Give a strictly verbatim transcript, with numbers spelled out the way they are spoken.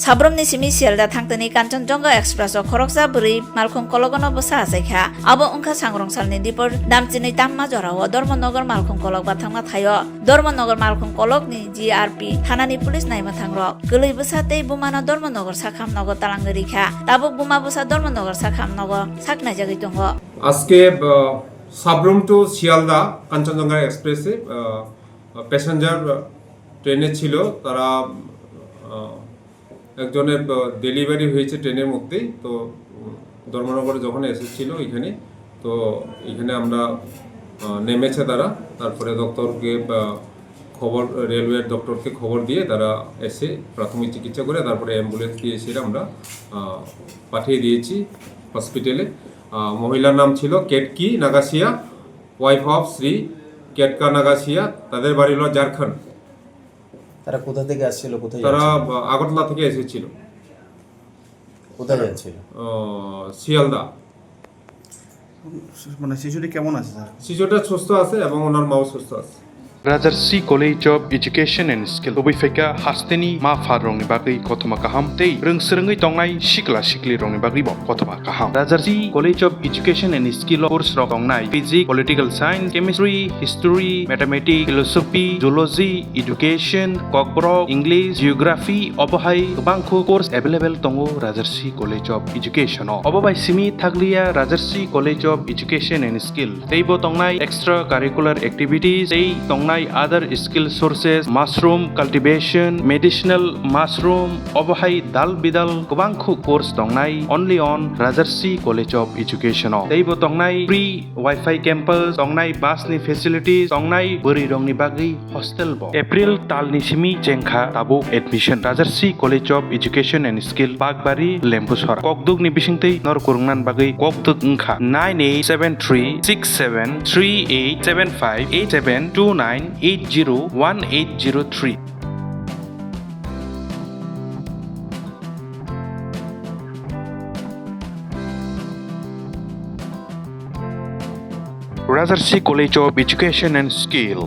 Sabrumni simi Sialda thangtini Kanchanjunga Express o khoroksa bwrwi malkhung kologono bwsa achaikha. Abo wngkha sangrongsalni dipor damchini tamma jorao Dharmanagar malkhung kolok bathangma thaio. Dharmanagar malkhung kolokni G R P thanani police naimwthangrok kwlwi bwsa tei bumano Dharmanagar sakham nogo talangwi rikha. Tabuk buma bwsa Dharmanagar sakham nogo sak naijagwi tongo. আজকে আহ, সাবরুম টু শিয়ালদা কাঞ্চনজঙ্ঘা এক্সপ্রেসে আহ, প্যাসেঞ্জার ট্রেনে ছিল। তারা আহ, একজনের ডেলিভারি হয়েছে ট্রেনের মধ্যেই। তো উম, ধর্মনগরে যখন এসেছিল এখানে, তো এখানে আমরা আহ, নেমেছে তারা। তারপরে দপ্তরকে আহ, খবর, রেলওয়ের দপ্তরকে খবর দিয়ে তারা এসে প্রাথমিক চিকিৎসা করে তারপরে অ্যাম্বুলেন্স দিয়ে এসে আমরা আহ, পাঠিয়ে দিয়েছি হসপিটালে। আহ, মহিলার নাম ছিল কেটকি নাগাসিয়া, ওয়াইফ অফ শ্রী কেটকা নাগাসিয়া। তাদের বাড়ি হলো ঝাড়খণ্ড। তারা কোথা থেকে আসছিল, কোথায় তারা যাচ্ছিল? আহ, আগরতলা থেকে এসেছিল। কোথায় যাচ্ছিল? আহ, শিয়ালদা। মানে শিশুটি কেমন আছে, স্যার? শিশুটা সুস্থ আছে এবং ওনার মাও সুস্থ আছে। Rajarsi College of Education and Skill, tubui phaikha hasteni ma pharrokni bagwi kothoma kaham tei rwngswrwngwi tongnai sikla siklirokni bagwibo kothoma kaham. Rajarsi College of Education and Skill o course rok tongnai Physics, Political Science, Chemistry, History, Mathematics, Philosophy, Zoology, Education, Kokborok, English, Geography, obo hai kwbangkho course available tongo Rajarsi College of Education o. Obo bai simi thakliya Rajarsi College of Education and Skill. Teibo tongnai extra curricular activities, tei tongnai other skill sources, mushroom cultivation, medicinal mushroom, obo hai dal bidal kwbangkho course tongnai only on Rajarsi College of Education o. Teibo tongnai free Wi-Fi campus, tongnai bus ni facilities, tongnai bwrwi rokni bagwi hostel bo. April talni simi chengkha tabuk admission. Rajarsi College of Education and Skill, Bakbari, Lembusora. Kokduk ni bisingtwi nor kurungnan bagwi kokduk wngkha nine eight seven three six seven three eight seven five eight seven two nine eight zero one eight zero three. Rajarsi College of Education and Skill.